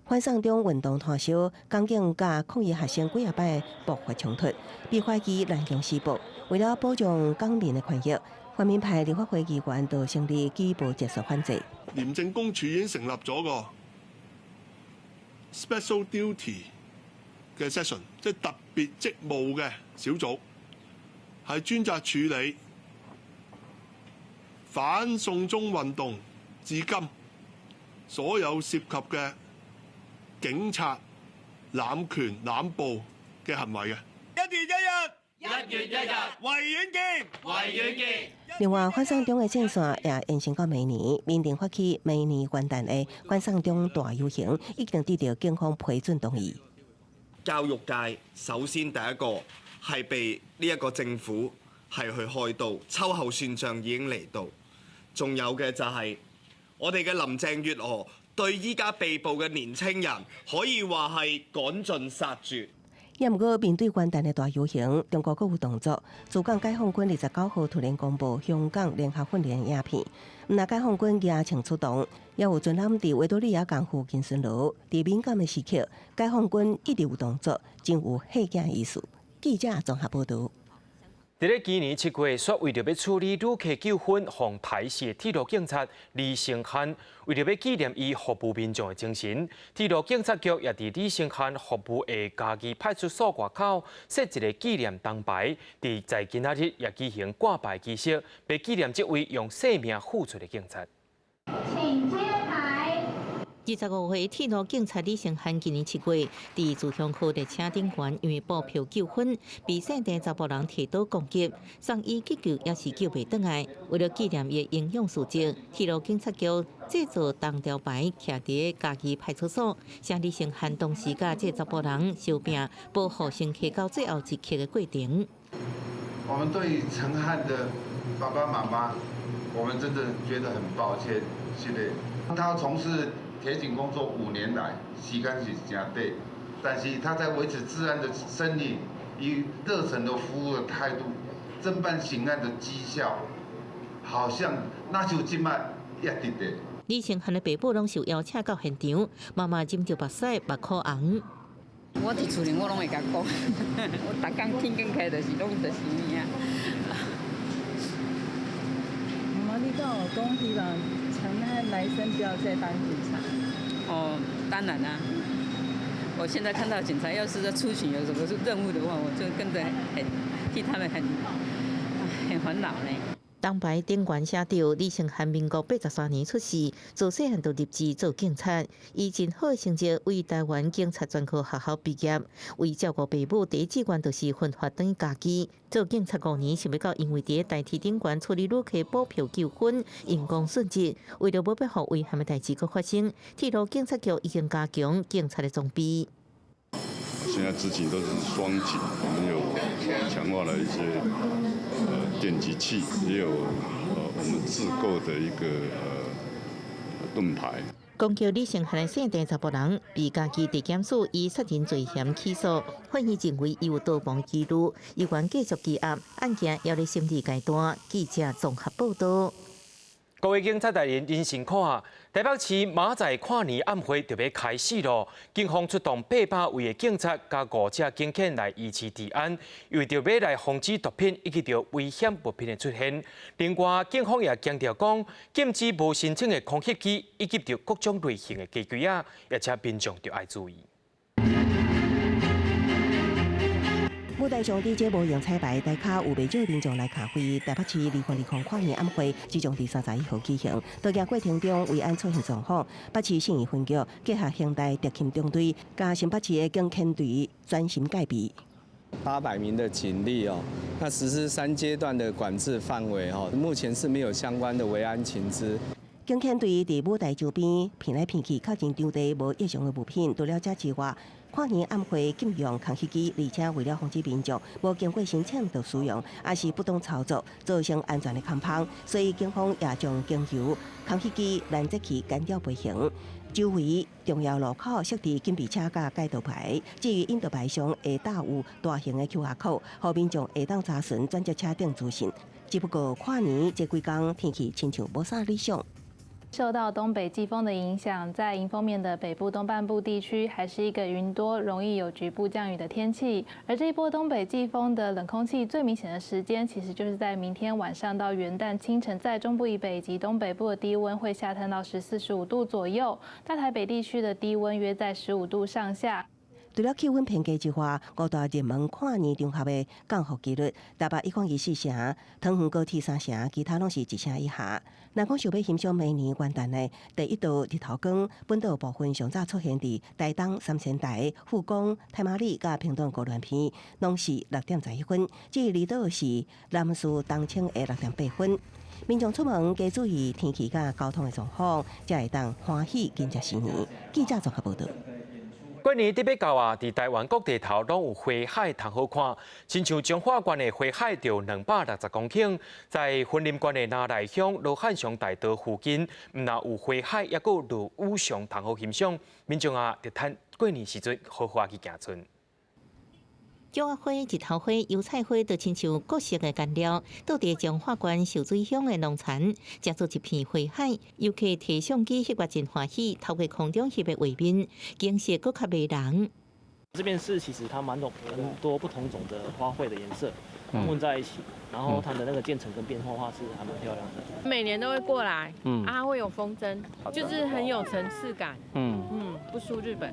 反送中運動湠燒，港警佮抗議學生幾仔擺爆發衝突，被懷疑濫用施暴。為了保障港民的權益，泛民派立法會議員就成立舉報結束反制。廉政公署已經成立咗個 special duty 嘅 section，即係特別職務嘅小組，係專責處理反送中運動至今所有涉及嘅警察濫權濫暴嘅行為嘅。1月1日，1月1日，維園見，維園見。另外，反送中的戰線也延伸到明年，民定發起明年元旦的反送中大遊行，已經得到警方批准同意。教育界首先第一個係被呢一個政府係去開刀，秋後算賬已經嚟到，仲有嘅就係我哋嘅林鄭月娥對依家被捕嘅年青人，可以話係趕盡殺絕。也毋過面對元旦的大遊行，中國閣有動作。駐港解放軍29號突然公布香港聯合訓練影片，毋但解放軍舉槍出動，也有軍艦佇維多利亞港附近巡邏。佇敏感的時刻，解放軍一直有動作，真有嚇驚意思。記者綜合報導。佇咧今年7月，煞為著欲處理旅客糾紛，予刣死的鐵路警察李承翰，為著欲紀念伊服務民眾的精神，鐵路警察局也佇李承翰服務的嘉義派出所外口設一個紀念銅牌，佇在今仔日也舉行掛牌儀式，欲紀念這位用性命付出的警察。請揭牌。25歲鐵路警察李承翰今年7月，佇自強號列車頂懸，因為補票糾紛，被姓鄭查埔人提刀攻擊，送醫急救也是救袂轉來。為了紀念伊的英勇事蹟，鐵路警察局製作銅雕牌，徛佇嘉義派出所，寫李承翰當時佮這查埔人相拚，保護乘客到最後一刻的過程。我們對承翰的爸爸媽媽，我們真的覺得很抱歉，是的，他從事鐵警工作5年來，時間是誠短，但是他在維持治安的身影，以熱誠的服務的態度，偵辦刑案的績效，好像那就這擺也值得。李承翰的爸母攏受邀請到現場，媽媽忍著目屎目眶紅。我佇厝裡我攏會共講，我逐工天光起來就是攏就是伊啊。媽媽，你敢有講希望承翰來生不要再當警察？哦，當然啦。我現在看到警察，要是在出勤有什麼任務的話，我就跟着很替他們很煩惱呢。銅牌頂懸寫著李承翰民國83年出世，自細漢就立志做警察，以真好的成績為台灣警察專科學校畢業，為照顧爸母，第一志願就是奮發轉家己。做警察5年，想欲到因為佇台鐵頂懸處理旅客補票糾紛，因公殉職。為著無欲予遺憾的代誌閣發生，鐵路警察局已經加強警察的裝備。現在執勤都是雙警，我們有強化了一些電擊器，也有我們自購的一個盾牌。攻擊李承翰的姓鄭查埔人，被嘉義地檢署以殺人罪嫌起訴，法院認為伊有逃亡記錄，依然繼續羈押，案件猶咧審理階段。記者綜合報道。各位警察大人，恁辛苦啊！台北市明仔載跨年晚會就欲開始囉，警方出動800位的警察佮五隻警犬來維持治安，為著欲來防止毒品以及著危險物品的出現。另外，警方也強調講，禁止無申請的空翕機以及著各種類型的雞胿仔，也請民眾著愛注意。舞台上 DJ 無用彩排，台跤有袂少民眾來卡位。台北市2020跨年晚會即將佇31號舉行，導行過程中維安出現狀況，北市信義分局結合刑大特勤中隊，佮新北市的警遣隊專心戒備。 800名的警力哦，那實施三階段的管制範圍哦，目前是沒有相關的維安情資。警遣隊佇舞台周邊遍來遍去，確認場地無異常的物品。除了這之外，跨年晚會禁用空氣機，而且為了防止民眾無經過申請就使用，抑是不當操作，造成安全的空縫，所以警方也將經由空氣機攔截器干擾飛行。周圍重要路口設置警備車佮街道牌，至於引導牌上會搭有大型的 QR code，予民眾會當查詢轉接車等資訊。只不過跨年這幾工天氣親像無啥理想。受到東北季風的影響，在迎風面的北部東半部地區，還是一個雲多、容易有局部降雨的天氣。而這一波東北季風的冷空氣最明顯的時間，其實就是在明天晚上到元旦清晨，在中部以北以及東北部的低溫會下探到14、15度左右，大台北地區的低溫約在15度上下。除了氣溫偏低之外，五大熱門跨年場合的降雨機率，台北1.24成，桃園高鐵3成，其他攏是1成以下。若講想欲欣賞明年元旦的第一道日頭光，本島部分上早出現佇台東三仙台、富岡、太麻里佮屏東高巒邊，攏是6點11分。至於離島是南勢東涌的6點8分。民眾出門加注意天氣佮交通的狀況，才會當歡喜迎接新年。記者綜合報道。過年特別到啊，佇台灣各地頭攏有花海通好看，親像彰化縣的花海就260公頃，在雲林縣的那麗鄉羅漢松大道附近，毋但有花海，抑閣有落羽松通好欣賞。民眾啊，就趁過年時陣好好去行賰。菊仔花、日頭花、油菜花，都親像各色的顏料，倒佇彰化縣秀水鄉的農田，成做一片花海。遊客提相機翕個真歡喜，透過空中翕的畫面，景色閣較迷人。這邊是其實它蠻多很多不同種的花卉的顏色混在一起，然後它的那個漸層跟變化畫是還蠻漂亮的。每年都會過來，啊會有風箏，就是很有層次感，不輸日本。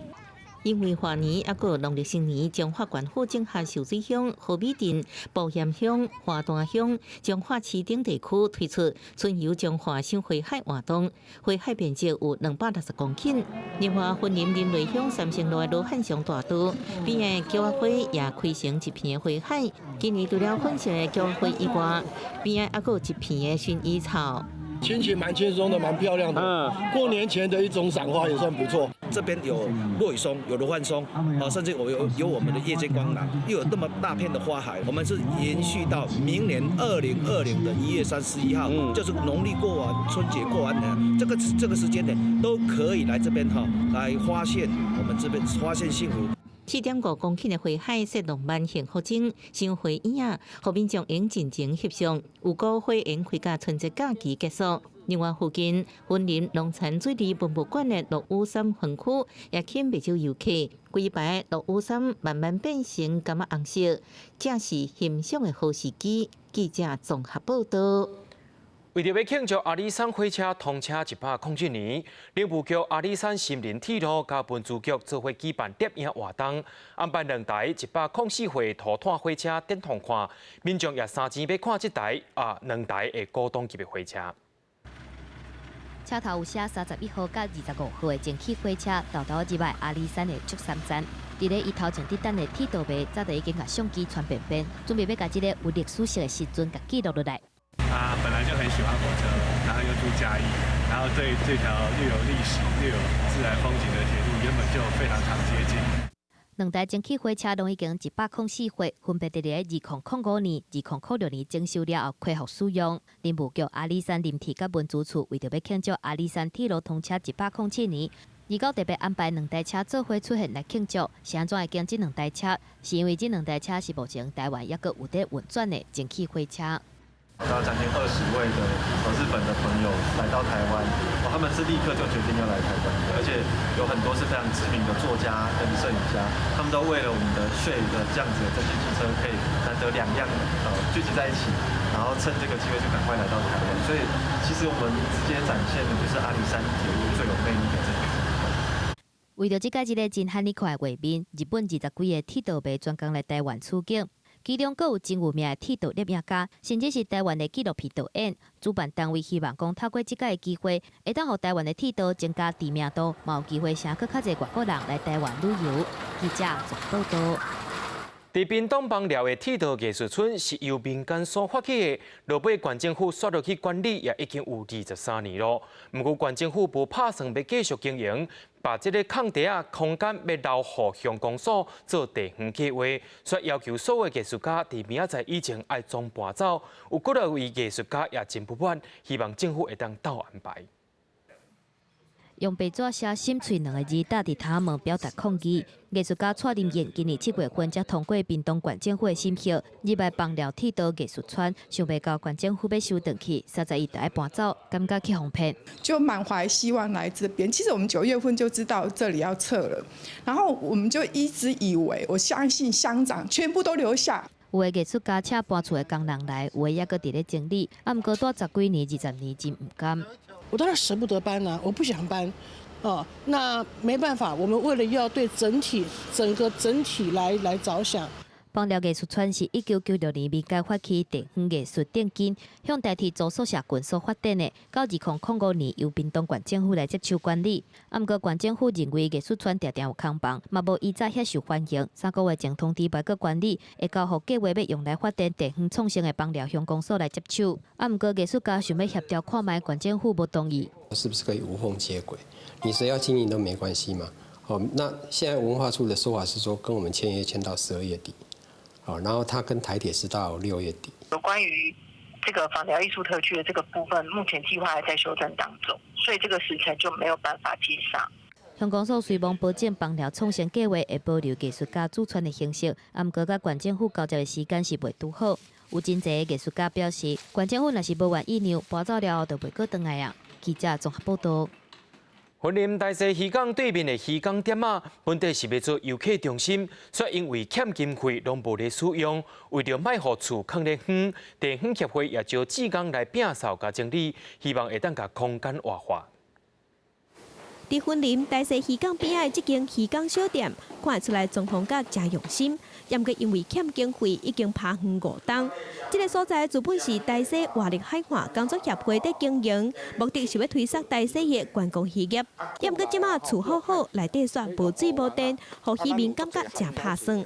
因為華年抑閣農曆新年，彰化縣府整合秀水鄉、和美鎮、埔鹽鄉、花壇鄉、彰化市等地區推出春遊彰化賞花海活動，花海面積有260公頃。另外，雲林林內鄉三星路的羅漢松大道邊的菊仔花也開成一片花海。今年除了粉色的菊仔花以外，邊仔猶閣有一片的薰衣草。心情蠻輕鬆的，蠻漂亮的。過年前的一種賞花也算不錯。這邊有落羽松，有羅漢松，啊，甚至我有我們的夜間光廊，又有這麼大片的花海。我們是延續到明年2020的1月31號，就是農曆過完春節過完的這個時間點，都可以來這邊哈，來發現我們這邊發現幸福。4.5公頃的花海設浪漫幸福鐘、賞花椅仔，予民眾用盡情翕相。預估花園開到春節假期結束。另外，附近雲林農田水利博物館的落羽杉園區也吸引袂少遊客。規排落羽杉慢慢變成柑仔紅色，正是欣賞的好時機。記者綜合報道。為著欲慶祝阿里山火車通車107年，林務局阿里山森林鐵路佮文資局做伙舉辦攝影活動，安排兩台104歲塗炭火車等通看，民眾也三錢欲看這台啊兩台的古董級的火車。車頭有寫31號佮25號的蒸汽火車，沓沓入來阿里山的祝三站。佇咧伊頭前佇等的鐵道迷，早就已經共相機傳便便，準備欲共這個有歷史性的時陣共記錄落來。啊，本來就很喜歡火車，然後又住嘉義，然後對這條又有歷史又有自然風景的鐵路，原本就非常常接近。兩台蒸汽火車攏已經104歲，分別佇咧2005年、2006年整修了後恢復使用。林務局阿里山林鐵佮文資處為著欲慶祝阿里山鐵路通車107年，二九特別安排兩台車做伙出現來慶祝。是按怎會揀這兩台車？是因為這兩台車是目前台灣猶閣有佇運轉的蒸汽火車。到將近20位的日本的朋友來到台灣，哦，他們是立刻就決定要來台灣的，而且有很多是非常知名的作家跟攝影家，他們都為了我們的稅的這樣子的蒸汽機車可以難得兩樣聚集在一起，然後趁這個機會就趕快來到台灣。所以其實我們直接展現的就是阿里山鐵路最有魅力的這個部分。為著這屆這个真罕你看的畫面，日本20幾个鐵道迷專工來台灣取景。其中閣有真有名的鐵道攝影家，甚至是台灣的紀錄片導演。主辦單位希望講透過這擺的機會，會當予台灣的鐵道增加知名度，嘛有機會吸引閣較濟外國人來台灣旅遊。記者綜報導。佇屏東枋寮的鐵道藝術村是由民間所發起的，落尾縣政府煞落去管理，也已經有23年囉。毋過縣政府無拍算欲繼續經營，把這个空地仔空間欲留予鄉公所做地方計劃，煞要求所有藝術家佇明仔載以前愛總搬走。有幾若位藝術家也真不滿，希望政府會當鬥安排。用白紙寫心喙兩个字貼佇窗仔門表達抗議。藝術家蔡林燕今年7月份才通過屏東縣政府的審核，入來枋寮鐵道藝術村，想袂到縣政府欲收轉去，31就愛搬走，感覺去予騙。就滿懷希望來這邊。其實我們9月份就知道這裡要撤了，然後我們就一直以為，我相信鄉長全部都留下。有的藝術家請搬厝的工人來，有的猶閣佇咧整理。啊，毋過蹛十幾年、20年真毋甘。我當然捨不得搬啦，我不想搬，哦，那沒辦法，我們為了要對整體整個整體來著想。枋寮藝術村是1996年民間發起地方藝術定金，向台鐵租宿舍群所發展的。到2005年由屏東縣政府來接手管理。啊，毋過縣政府認為藝術村定定有空房，嘛無以前遐受歡迎。3個月前通知袂閣管理，會交予計劃欲用來發展地方創生的枋寮鄉公所來接手。啊，毋過藝術家想欲協調看覓，縣政府無同意。是不是可以無縫接軌？你誰要經營都沒關係嘛。好，那現在文化處的說法是說，跟我們簽約簽到12月底。好，然後他跟台鐵是到6月底。有關於這個枋寮藝術特區的這個部分，目前計劃還在修正當中，所以這個時程就沒有辦法接上。鄉公所雖罔保證枋寮創生計劃會保留藝術家駐村的形式，啊，毋過佮縣政府交接的時間是袂拄好。有真濟藝術家表示，縣政府若是無願意讓搬走了後，就袂閣轉來啊。記者綜合報導。雲林大勢漁港對面的漁港店仔，本底是欲做遊客中心，卻因為欠經費，攏無咧使用。為著莫予厝囥咧荒，地方協會也招志工來摒掃佮整理，希望會當共空間活化。佇雲林大勢漁港邊仔的這間漁港小店，看會出來裝潢甲誠用心。毋過因為欠經費，已經趴荒5冬。這个所在原本是大勢活力海岸工作協會佇經營，目的是欲推捒大勢的觀光漁業。毋過這馬厝好好，內底煞無水無電，予漁民感覺誠拍算。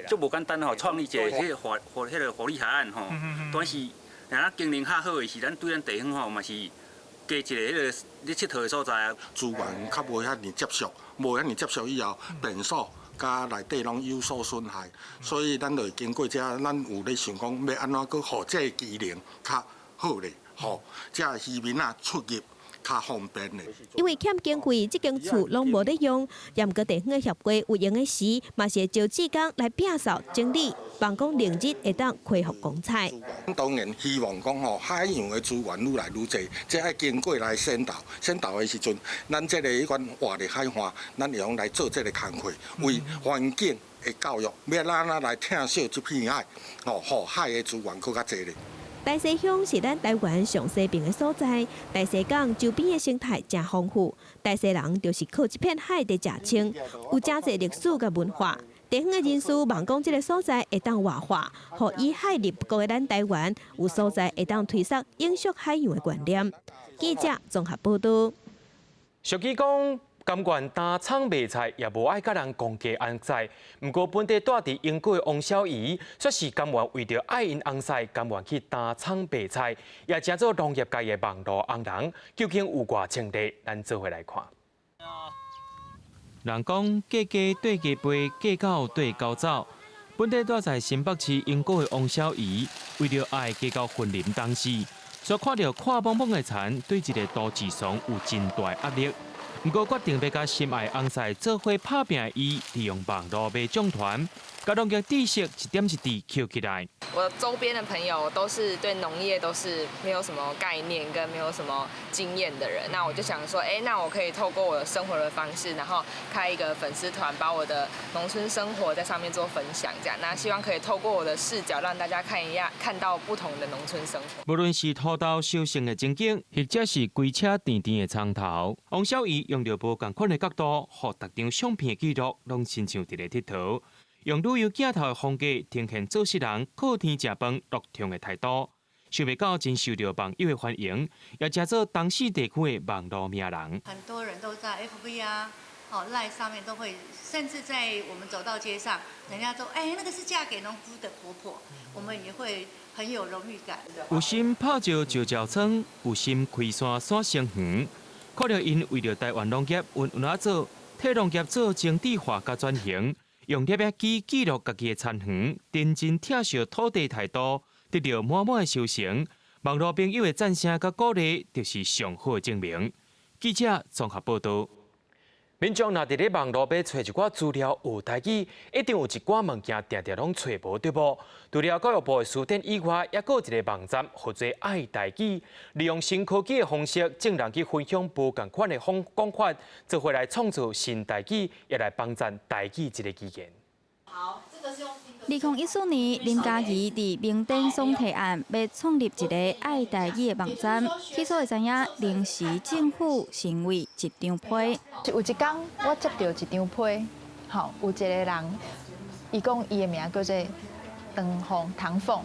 足無簡單吼，創立一个彼个活活彼个活力海岸吼，但是若咱經營較好的是，咱對咱地方吼嘛是加一个彼个咧𨑨迌的所在啊。資源較無遐爾接觸，無遐爾接觸以後，便所佮內底攏有所損害，所以咱就會經過這，咱有咧想講欲按怎閣予這个機能較好咧，予這漁民仔出入較方便咧。因為欠經費，這間厝攏無咧用。毋過地方的協會有閒的時，嘛是會招志工來摒掃整理，望講明日會當恢復光彩。當然希望講吼，海洋的資源愈來愈濟，這愛經過來先導，先導的時陣，咱這个彼款活力海岸，咱會用來做這个工課，為環境的教育，欲按怎來疼惜這片海，吼，予海的資源閣較濟咧。大勢鄉是咱台灣上西邊的所在，大勢港周邊的生態誠豐富，大勢人就是靠這片海佇食穿，有誠濟歷史佮文化。地方的人士望講這个所在會當活化，予以海立國的咱台灣有所在會當推捒永續海洋的觀念。記者綜合報導。俗語講，甘願擔倉賣菜，也無愛佮人講價尪婿。毋過本地蹛佇英國的王小姨，煞是甘願為著愛𪜶翁婿，甘願去擔倉賣菜，也成做農業界的網路紅人。究竟有偌清麗？咱做伙來看。人講嫁雞綴雞背，嫁狗綴狗走。本地蹛在新北市鶯歌的王小姨，為著愛嫁到雲林東勢，煞看著闊莽莽的田，對這个都市倯有真大壓力。毋過決定欲佮心愛翁婿做伙拍拚的伊，利用網路賣醬團，共農業知識一點一滴抾起來。我周邊的朋友都是對農業都是沒有什麼概念跟沒有什麼經驗的人，那我就想說，哎，那我可以透過我的生活的方式，然後開一個粉絲團，把我的農村生活在上面做分享，這樣，那希望可以透過我的視角，讓大家看一下，看到不同的農村生活。無論是土豆收成的情景，或者是規車甜甜的蔥頭，王小姨用著無仝款的角度，予逐張相片的記錄，攏親像佇咧𨑨迌。用旅遊鏡頭的風格呈現做事人靠天食飯、樂天的態度，想袂到真受著網友的歡迎，也成做東勢地區的網路名人。很多人都在 FB 啊、哦 LINE 上面都會，甚至在我們走到街上，人家都哎，那個是嫁給農夫的婆婆，我們也會很有榮譽感。有心拍石石倉，有心開山散生園，看著𪜶為著台灣農業穩穩仔做，替農業做精緻化佮轉型，用攝影機記錄家己的田園，認真疼惜土地態度，得著滿滿的收成。網路朋友的讚聲佮鼓勵，就是上好的證明。記者綜合報導。民眾若佇咧網路欲揣一寡資料學台語，一定有一寡物件定定攏揣無對無？除了教育部的辭典以外，猶閣有一個網站，號做愛台語，利用新科技的方式，眾人去分享無仝款的方講法，做伙來創造新台語，也來幫贊台語這個語言。2014年，林佳儀佇明典所提案，欲創立一個愛台語的網站。起初會知影臨時政府成為一張批。有一天，我接著一張批，吼，有一個人，伊講伊的名叫做唐鳳，唐鳳。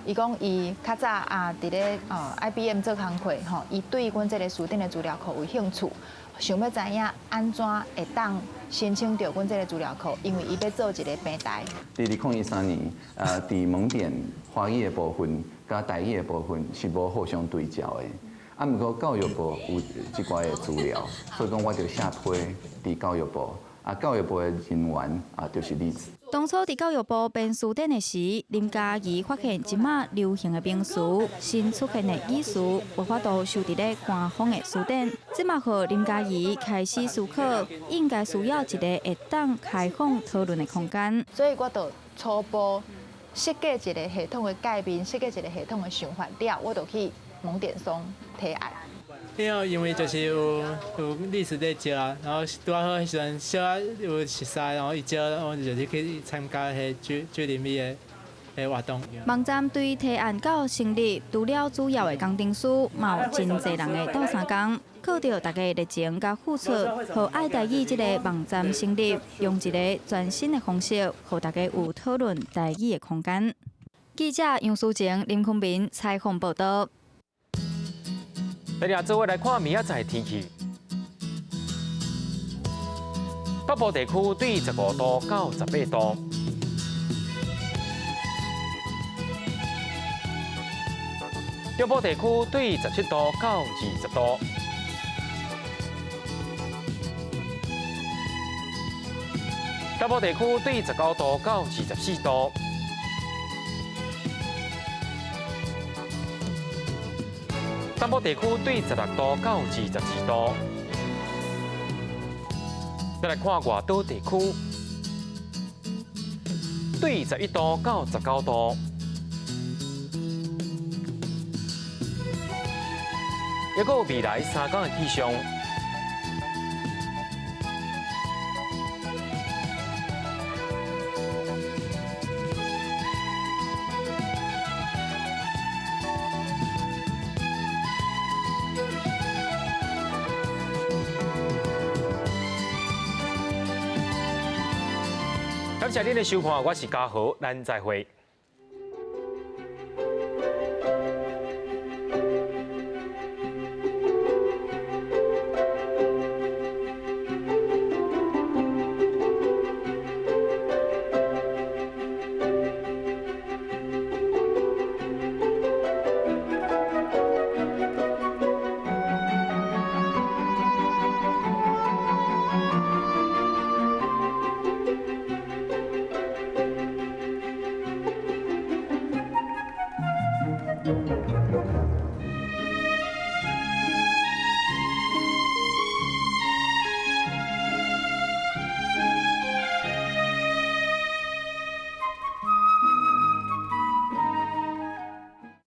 伊講伊較早啊，佇咧 IBM 做工課，吼，伊對阮這個辭典的資料庫有興趣，想欲知影按怎會當申請著阮這個資料庫，因為伊欲做一個平台。佇2013年，佇蒙典華語的部分佮台語的部分是無互相對照的。啊，毋過教育部有這寡的資料，所以講我就寫批佇教育部。啊，教育部的人員啊，就是你。當初佇教育部編辭典的時，林佳儀發現這馬流行的名詞、新出現的語詞，無法度收佇咧官方的辭典。這嘛予林佳儀開始思考，應該需要一個會當開放討論的空間。所以我就初步設計一個系統的界面，設計一個系統的想法了，我就去蒙典松提案。因為就是有歷史在教啊，然後拄仔好彼時陣小可有熟似，然後伊招我就是去參加彼個主任的活動。網站對提案到成立，除了主要的工程師，嘛有真濟人的鬥相共，靠著大家熱情佮付出，予愛台語這个網站成立，用一个全新的方式，予大家有討論台語的空間。記者楊淑晴、林坤明採訪報導。咱也做伙來看明仔載天氣。北部地區對15度到18度，中部地區對17度到20度，南部地區對19度到24度。東部地區對16度到22度。再來看外島地區，對11度到19度。猶閣有未來3天的氣象。感謝您的收看，我是嘉豪，咱再會。